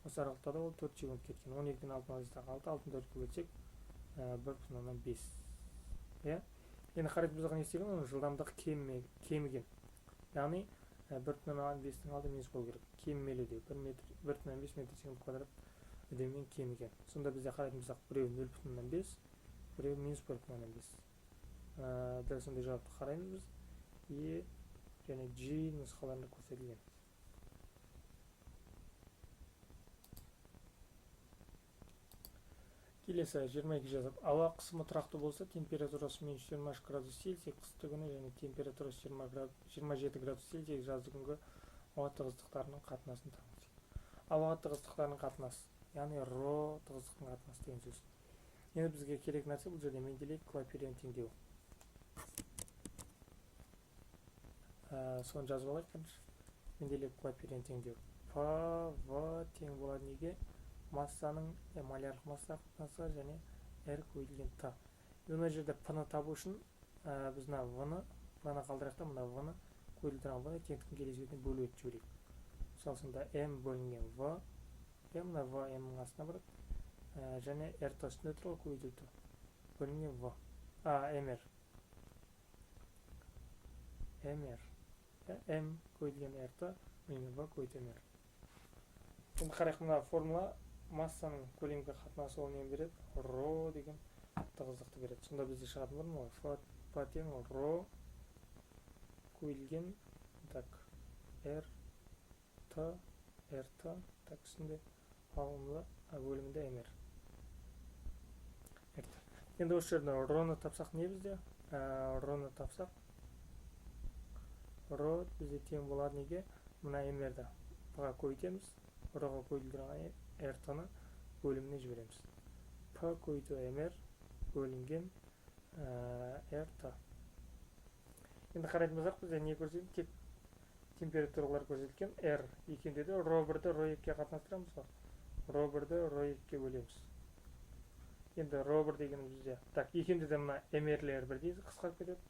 осы аралықта да ол 4 секунд кеткен. 12-ден 6 азайтсақ 6, 6-ны 4-ке бөлсек, 1,5. Иә? Енді қарайтын болсақ не істеген? Оның жылдамдығы кеміген. Яғни 1,5-тің алды минус болу керек. Кемімелі үдеу. 1,5 метр секунд квадрат үдеумен кеміген. Сонда бізде қарайтын болсақ, біреу 0,5, біреу минус 1,5. Дәл сондай жауапты қараймыз біз. Е және G нұсқаларында көрсетілген. Келесі 22 жазып, ауа қысымы тұрақты болса, температурасы минус 23 градус Цельсий қысты күні және температурасы 27 градус Цельсий жазды күнгі ауа тығыздықтарының қатынасын табыңыз. Ауа тығыздықтарының қатынасы, яғни ро тығыздықтың қатынасы деген сөз. Енді бізге керек нәрсе бұл жерде Менделеев Клапейрон теңдеуі. Соны жазып алайық бірінші. Менделеев Клапейрон теңдеуі. П, В тең болады неге? Массаның молярлық масса қатынасы және R көбейтілген Т. Мына жерде П-ны табу үшін біз мына В-ны қалдырайық та, мына В-ны көбейтіліп тұрған В-ны теңдіктің келесі бетіне бөліп өтіп жіберейік. Мысалы, сонда М бөлінген В, М мына В М-нің астына барады, және R Т үстінде тұр ғой, көбейтіліп тұр. Бөлінген В. А, МР. МР. М көбейтілген РТ бөлінген В көбейту МР. Енді қарайық, мына формула массаның көлемге қатынасы ол нені береді? Ро деген тығыздықты береді. Сонда бізде шығатын формула Ф тең ро көбейтілген так Р Т Р Т так үстінде алымды бөлімінде МР. Енді осы жерде роны тапсақ не бізде? Роны тапсақ, ро бізде тең болады неге? Мына МР-ді П-ға көбейтеміз, ро-ға көбейтілген РТ-ны бөліміне жібереміз. П көбейту МР бөлінген РТ. Енді қарайтын болсақ, бізде не көрсетілген? Тек температуралар көрсетілген. R екенде де ро бірді ро екіге қатынастырамыз ғой. Ро бірді ро екіге бөлеміз. Енді ро бір дегеніміз бізде, так, екенде де мына МР-лер бірдей қысқарып кетеді,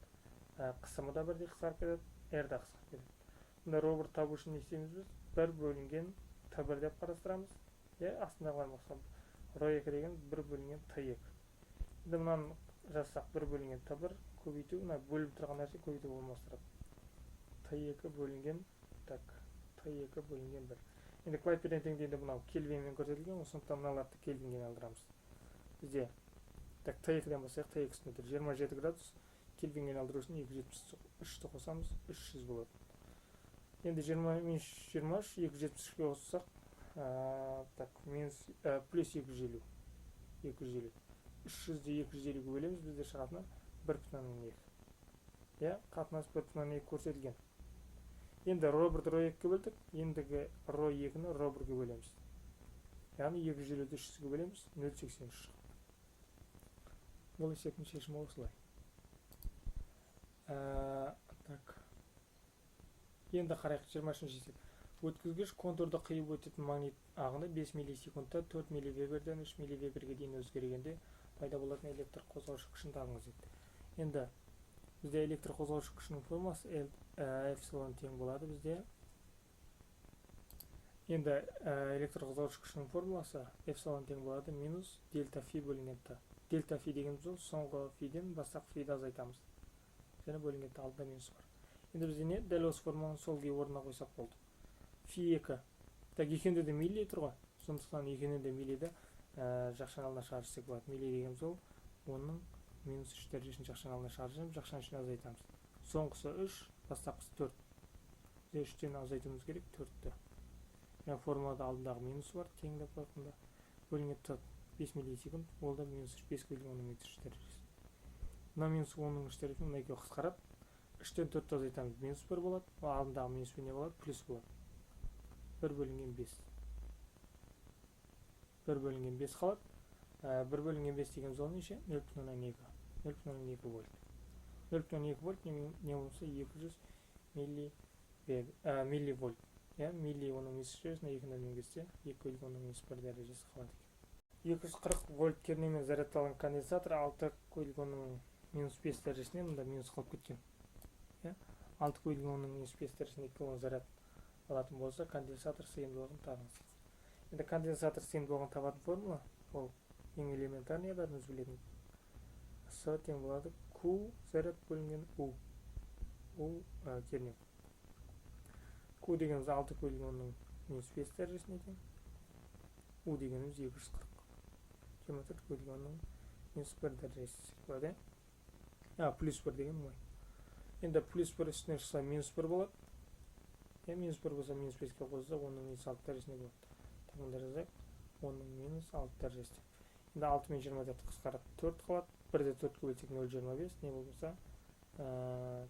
қысымы да бірдей қысқарып кетеді, R да қысқарып кетеді. Мында ро бір табу үшін не істейміз біз? 1 бөлінген Т бір деп қарастырамыз. Иә, астындағылар болса, ро екі деген 1 бөлінген Т екі. Енді мынаны жазсақ, 1 бөлінген Т бір көбейту, мына бөліп тұрған нәрсе көбейту болмастырады. Т екі бөлінген, так, Т екі бөлінген 1. Енді Клайперден теңдеуінде мынау кельвинмен көрсетілген, сондықтан мыналарды кельвинге айналдырамыз. Бізде, так, Т екіден бастайық, Т екі үстінде тұр. 27 градус, кельвинге айналдыру үшін екі жүз жетпіс үшті қосамыз, үш жүз болады. Енді жиырма минус жиырма үш, екі жүз жетпіс үшке қоссақ, так, минус, плюс екі жүз елу. Екі жүз елу. Үш жүзді екі жүз елуге бөлеміз, бізде шығатыны бір бүтін оннан екі. Иә, қатынас бір бүтін оннан екі көрсетілген. Енді ро бірді ро екіге бөлдік, ендігі ро екіні ро бірге бөлеміз. Яғни екі жүз елуді үш жүзге бөлеміз, нөл сексен үш шығады. Бұл есептің шешімі осылай. Так. Енді қарайық жиырма үшінші есеп. Өткізгіш контурды қиып өтетін магнит ағыны 5 миллисекундта 4 милливеберден 3 милливеберге дейін өзгергенде пайда болатын электр қозғаушы күшін табыңыз дейді. Енді бізде электр қозғаушы күшінің формуласы L, эпсилон тең болады бізде. Енді электр қозғаушы күшінің формуласы эпсилон тең болады минус дельта фи бөлінген т. Дельта фи дегеніміз ол соңғы фиден бастапқы фиді азайтамыз. Және бөлінген т, алдында минус бар. Енді бізде не? Дәл осы формуланы сол күйі орнына қойсақ болды. Фи екі. Так, екеуінде де милли тұр ғой. Сондықтан екеуінде де миллиді жақшаның алдына шығарып жіберсек болады. Милли дегеніміз ол онның минус үш дәрежесін жақшаның алдына шығарып жібереміз, жақшаның ішіне азайтамыз. Соңғысы үш, бастапқысы төрт. Бізде үштен азайтуымыз керек төртті. Және формулада алдындағы минус бар, тең деп қойғанда. Бөлінген т 5 миллисекунд, ол да минус үш, бес бөлінген онның минус үш дәрежесі. Мына минус онның үш дәрежесі, мына екеуі қысқарады. Үштен төртті азайтамыз, минус бір болады. Ал алдындағы минуспен не болады? Плюс болады. 1 бөлінген 5. 1 бөлінген 5 қалады. 1 бөлінген 5 деген зона неше? Нөл бүтін оннан екі. Нөл бүтін оннан екі вольт. Нөл бүтін оннан екі вольт не болмаса екі жүз милливольт. Иә, милли оның минус үш дәрежесіне екі нөлмен кетсе, екі бөлінген онның минус бір дәрежесі қалады екен. Екі жүз қырық вольт кернеумен зарядталған конденсатор алты көбейтілген онның минус бес дәрежесіне, мында минус қалып кеткен. Иә, алты көбейтілген онның минус бес дәрежесіне екі кило заряд алатын болса, конденсатор сыйымдылығын табыңыз. Енді конденсатор сыйымдылығын табатын формула ол ең элементарный, бәріміз білетін. С тең болады Q заряд бөлінген U. U, кернеу. Q дегеніміз алты көбейтілген онның минус бес дәрежесіне тең. U дегеніміз екі жүз қырық. Жиырма төрт көбейтілген онның минус бір дәрежесі болады, иә? А, плюс бір деген ой. Енді плюс бір үстіне шықса минус бір болады. Иә, минус бір болса минус беске қосса онның минус алты дәрежесіне болады. Так, мында жазайық. Онның минус алты дәрежесі деп. Енді алты мен жиырма төрт қысқарады, төрт қалады. Бірде төрт көбейтсек нөл жиырма бес, не болмаса,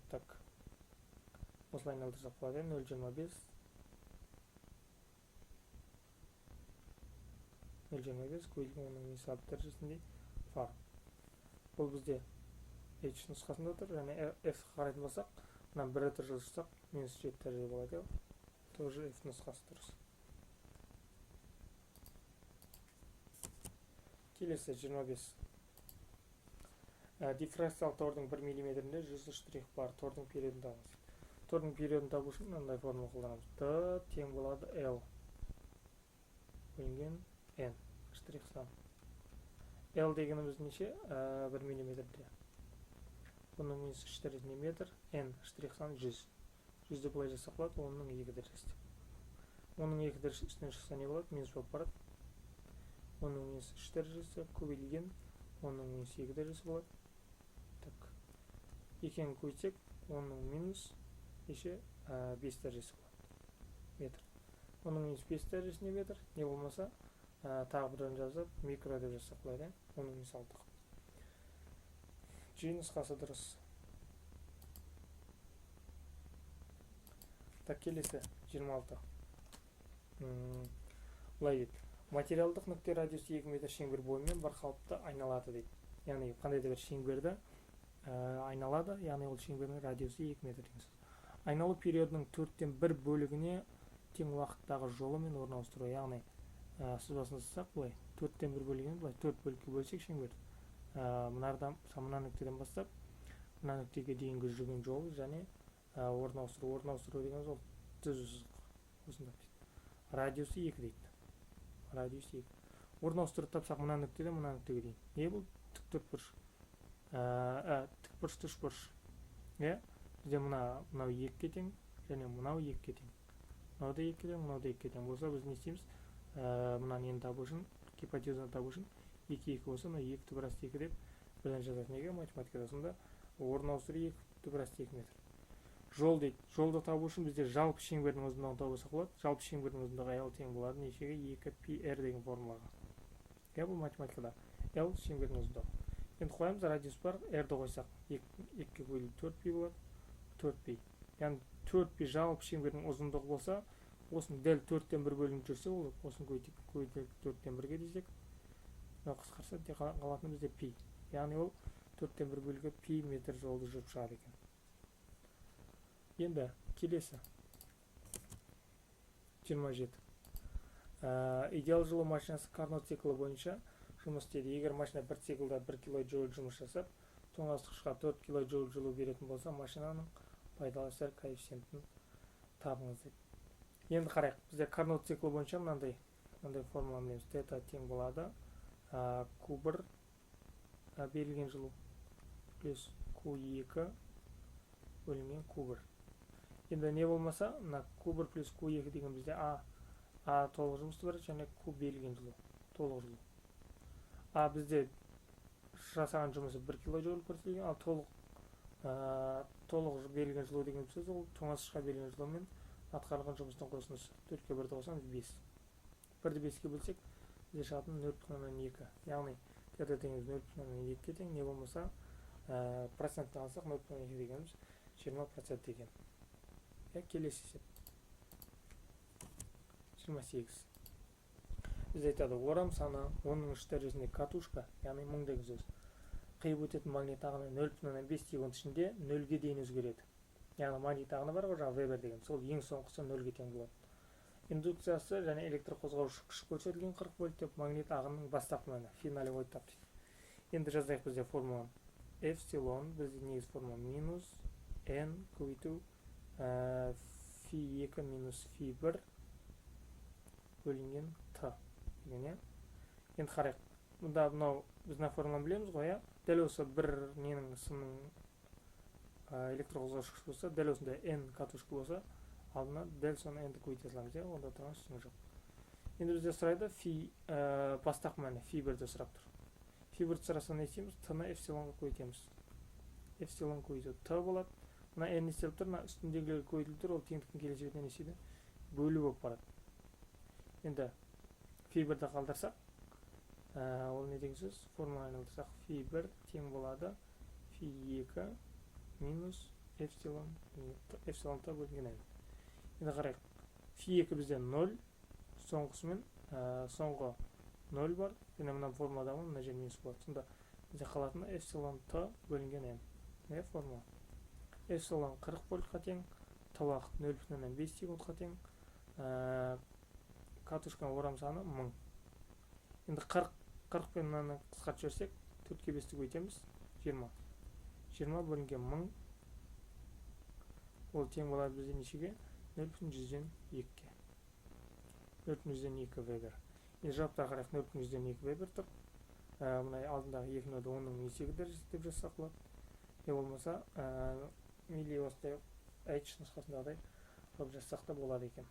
так, осылай айналдырсақ болады, нөл жиырма бес. Нөл жиырма бес көбейтілген онның минус алты дәрежесіндей фарад. Бұл бізде H нұсқасында тұр, және F қарайтын болсақ, мына бір рет жылжытсақ минус жеті дәреже болады, тоже F нұсқасы дұрыс. Келесі жиырма бес. Дифракциялық тордың бір миллиметрінде жүз штрих бар. Тордың периодын табыңыз. Тордың периодын табу үшін мынандай формула қолданамыз. Д тең болады L бөлінген N штрих сан. L дегеніміз неше? 1 миллиметрде. Бұның минус үш дәрежесінде метр, N штрих сан жүз. Жүзді былай жасап болады, онның екі дәрежесі деп. Онның екі дәрежесі үстінен шықса не болады? Минус болып барады. Онның минус үш дәрежесі көбейтілген онның минус екі дәрежесі болады. Так. Екеуін көбейтсек, онның минус неше? 5 дәрежесі болады. Метр. Онның минус 5 дәрежесіне метр, не болмаса, тағы бірін жазып, микро деп жазсақ болады, иә? Онның минус алты қылып. G нұсқасы дұрыс. Так, келесі 26. Былай дейді. Материалдық нүкте радиусы 2 метр шеңбер бойымен бір қалыпты айналады дейді. Яғни қандай да бір шеңберді айналады, яғни ол шеңбердің радиусы 2 метр деген сөз. Айналу периодының 1/4 бөлігіне тең уақыттағы жолы мен орын ауыстыру, яғни сызбасын сызсақ былай 1/4 бөлігін былай 4 бөлікке бөлсек шеңбер, мынардан, мына нүктеден бастап мына нүктеге дейінгі жүрген жолы және орын ауыстыру. Орын ауыстыру деген ол түзу сызық осында дейді. Радиусы 2 дейді. Радиус 2. Орын ауыстырып тапсақ мына нүктеден мына нүктеге дейін. Не бұл? Тік төртбұрыш. Тікбұрыш үшбұрыш. Иә? Бізде мынау 2-ге тең және мынау 2-ге тең. Мынау да 2-ге тең, мынау да 2-ге тең болса біз не істейміз? Мынаны енді табу үшін, гипотенузаны табу үшін 2 2 болса, мына 2 түбір асты 2 деп бірден жазады. Неге? Математикада сонда орын ауыстыру 2 түбір асты 2 метр. Жол дейді. Жолды табу үшін бізде жалпы шеңбердің ұзындығын табсақ болады. Жалпы шеңбердің ұзындығы L тең болады нешеге? 2 π r деген формулаға. Иә, бұл математикада L шеңбердің ұзындығы. Енді қоямыз, радиус бар, R-ді қойсақ 2-ге бөлу 4 π болады. 4 π. Яғни 4 π жалпы шеңбердің ұзындығы болса, осының дәл 1/4 бөлігін жүрсе, ол осыны көбейтіп 1/4-ге десек, мынау қысқарса, тек қалатыны бізде π. Яғни ол 1/4 бөлігі π метр жолды жүріп шығады екен. Енді келесі 27. Идеал жылу машинасы Карно циклі бойынша жұмыс істейді. Егер машина бір циклда 1 килоджоуль жұмыс жасап, тоңазытқышқа 4 килоджоуль жылу беретін болса, машинаның пайдалы әсер коэффициентін табыңыз дейді. Енді қарайық, бізде Карно циклі бойынша мынандай формула білеміз. Тета тең болады Q1 берілген жылу плюс Q2 бөлінген Q1. Енді не болмаса, мына Q1 плюс Q2 деген бізде А толық жұмысты береді және Q берілген жылу, толық жылу. А бізде жасаған жұмысы 1 килоджоуль көрсетілген, ал толық берілген жылу деген сөз ол тоңазытқышқа берілген жылумен атқарылған жұмыстың қосындысы. 4-ке 1-ді қосамыз 5. 1-ді 5-ке бөлсек, бізде шығатын 0,2. Яғни тета дегеніміз 0,2-ге тең, не болмаса процентті алсақ 0,2 дегеніміз 20% деген. Келесі есеп. 28. Біз айтады, орам саны 10-ның 3 дәрежесінде катушка, яғни 1000 деген сөз. Қиып өтетін магнит ағыны 0,5 секунд ішінде 0-ге дейін өзгереді. Яғни магнит ағыны бар ғой, жаңағы Вебер деген, сол ең соңғысы 0-ге тең болады. Индукциясы және электр қозғаушы күш көрсетілген 40 вольт деп магнит ағынының бастапқы мәні, финалевой тап дейді. Енді жазайық бізде формуланы. Эпсилон, бізде негізгі формула минус n көбейту фи 2 минус фи 1 бөлінген т деген, иә. Енді қарайық, бұнда мынау біз мына формуланы білеміз ғой, иә. Дәл осы бір ненің сымның электр қозғаушы күш болса, дәл осындай n катушка болса, алдына дәл соны n-ді көбейте саламыз, иә, онда тұрған ештеңе жоқ. Енді бізде сұрайды фи бастапқы мәні фи 1-ді сұрап тұр. Фи 1-ді сұраса не істейміз? Т-ны эпсилонға көбейтеміз. Эпсилон көбейту т болады. Мына n не істеліп тұр? Мына үстіндегілерге көбейтіліп тұр, ол теңдіктің келесі бетіне не істейді? Бөлу болып барады. Енді фи 1-ді қалдырсақ, ол не деген сөз? Формула айналдырсақ, фи 1 тең болады фи 2 минус эпсилон, эпсилон т бөлінген n. Енді қарайық, фи 2 бізде 0, соңғысымен соңғы 0 бар, және мына формулада мына жер минус болады. Сонда бізде қалатыны эпсилон т бөлінген n. Не формула? Эпсилон 40 вольтқа тең, т уақыт 0,5 секундқа тең, катушканың орам саны 1000. Енді 40 пен мынаны қысқартып жіберсек, 4-ке 5-ті көбейтеміз, 20. 20 бөлінген 1000, ол тең болады бізде нешеге? 0,2-ге. 0,2 Вебер. Енді жауаптарға қарайық, 0,2 Вебер тұр. Мына алдындағы екі нөлді 10-ның 8 дәрежесі деп жазсақ болады. Не болмаса, милли осындай H нұсқасындағыдай қылып жазсақ та болады екен.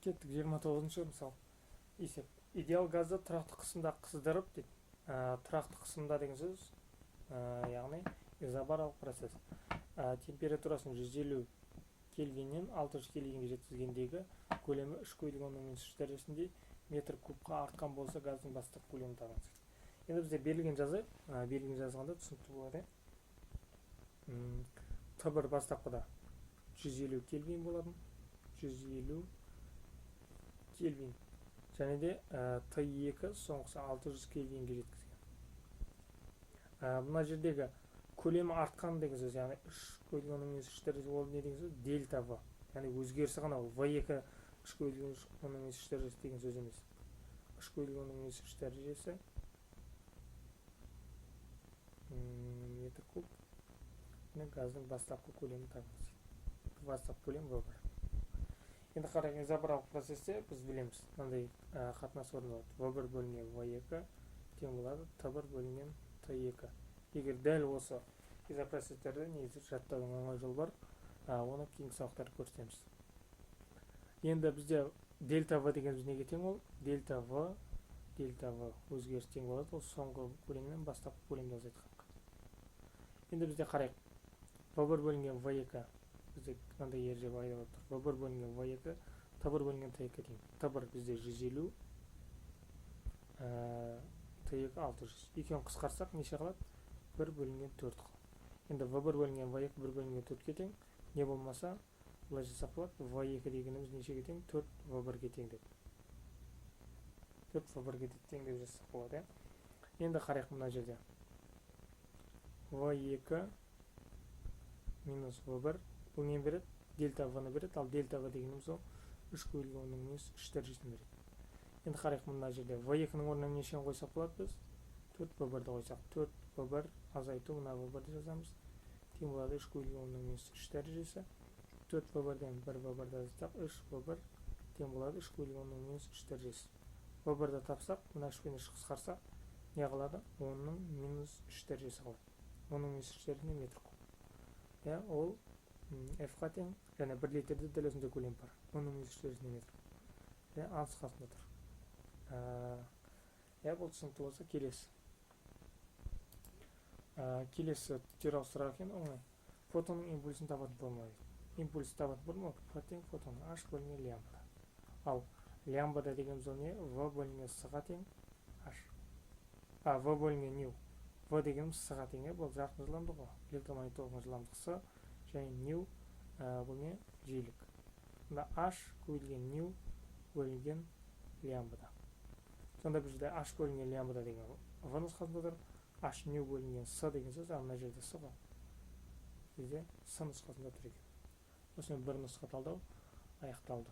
Кеттік, 29-шы мысал. Есеп. Идеал газды тұрақты қысымда қыздырып дейді. Тұрақты қысымда деген сөз, яғни изобаралық процесс. Температурасын 150 кельвиннен 600 кельвинге жеткізгендегі көлемі 3 көбейтілген 10-ның минус 3 дәрежесінде метр кубқа артқан болса, газдың бастапқы көлемін табыңыз. Енді бізде берілген жазайық. Берілген жазғанда түсінікті болады. Т1 бастапқыда 150 кельвин болатын. 150 кельвин. Және де Т2 соңғысы 600 кельвинге жеткізген. Мына жердегі көлемі артқан деген сөз, яғни 3 көбейтілген 10 минус 3 дәрежесі, ол не деген сөз? Дельта В. Яғни өзгерісі ғана ол. В2 3 көбейтілген 10 минус 3 дәрежесі деген сөз емес. 3 көбейтілген 10 минус 3 дәрежесі метр куб. Міне газдың бастапқы көлемін табыңыз. Бастапқы көлем В1. Енді қарайық, изобарлық процесте біз білеміз, мынандай қатынас орындалады. В1 бөлінген В2 тең болады Т1 бөлінген Т2. Егер дәл осы изопроцесстерді негізі жаттаудың оңай жолы бар, оны кейінгі сабақтарда көрсетеміз. Енді бізде дельта В дегеніміз неге тең ол? Дельта В өзгеріс тең болады, ол соңғы көлемнен бастапқы көлемді азайтқанға. Енді бізде қарайық, В1 бөлінген В2 бізде мынандай ереже пайда болып тұр. В1 бөлінген В2 Т1 бөлінген Т2 тең. Т1 бізде 150, Т2 600. Екеуін қысқартсақ неше қалады? 1 бөлінген 4 қалады. Енді В1 бөлінген В2 1 бөлінген 4-ке тең. Не болмаса былай жасақ болады. В2 дегеніміз нешеге тең? 4 В1-ге тең деп. 4 В1-ге тең деп жазсақ болады. Енді қарайық мына жерде. В2 минус В1 бұл нені береді? Дельта В-ны береді. Ал дельта В дегеніміз ол 3 көбейтілген 10 минус 3 дәрежесін береді. Енді қарайық мына жерде В2-нің орнына нешені қойсақ болады біз? 4 В1-ді қойсақ. 4 В1 азайту мына В1-ді жазамыз. Тең болады 3 көбейтілген 10 минус 3 дәрежесі. 4 В1-ден 1 В1-ді азайтсақ 3 В1 тең болады 3 көбейтілген 10 минус 3 дәрежесі. В1-ді тапсақ, мына 3 пен 3 қысқарсақ, не қалады? 10-ның минус 3 дәрежесі қалады. 10-ның минус 3 дәрежесіне метр куб. Иә, ол F-қа тең, және 1 литрде дәл осындай көлем бар. 10-ның минус 3 дәрежесіне метр. Иә, А нұсқасында тұр. Иә, бұл түсінікті болса, келесі. Келесі теориялық сұрақ екен, оңай. Фотонның импульсін табатын формула дейді. Импульс табатын формула F тең фотон H бөлінген лямбда. Ал лямбда дегеніміз ол не? В бөлінген С-ға тең H. В бөлінген ню. В дегеніміз С-ға тең, бұл жарықтың жылдамдығы ғой. Электромагнит толқынның жылдамдығы С және ню, бұл не? Жиілік. Мында H көбейтілген ню бөлінген лямбда. Сонда бұл жерде H бөлінген лямбда деген В нұсқасында тұр. H ню бөлінген С деген сөз, ал мына жерде С ғой. Бізде С нұсқасында тұр екен. Осымен бір нұсқа талдау аяқталды.